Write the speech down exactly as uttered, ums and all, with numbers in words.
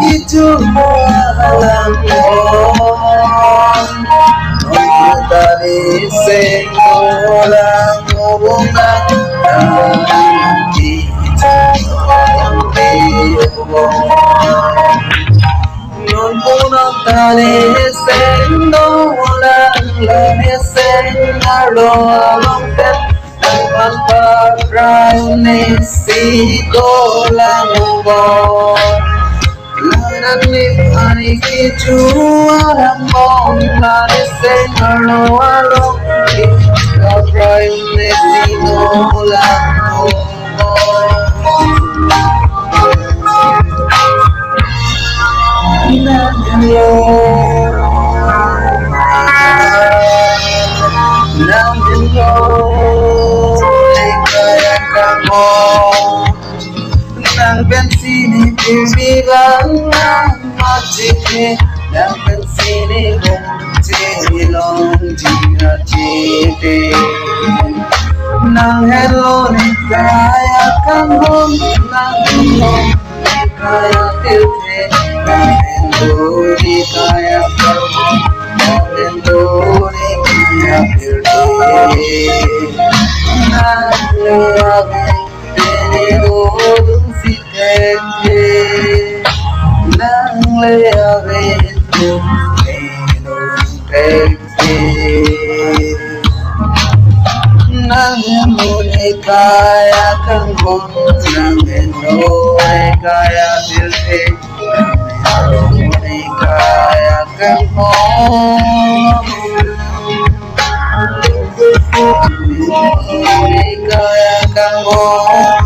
Kichu alang on. Nonputani seng alang obunga. Kichu alang on. Nonputani seng alang, seng arlo along tet. Nang phan paprai un-e si dolang bom. Ladak nephan kichu alang on, la ne seng arlo along. Paprai un-e si dolang bom. Nang henlo, nang henlo, le kaya kamo. Nang pensi ne pimi bang nang mati ke, nang pensi ne bong che long jina che te. Nang henlo ne kaya kangkong, nang henlo ne kaya tirthe, nang henlo ne kaya kangkong, nang henlo ne kaya tirthe. Nang le ave, nang le ave, nang le ave, nang le ave. Nang henlo ne kaya kangkong, nang henlo ne kaya tirthe, nang henlo ne kaya kangkong. Ne kaya kangkong,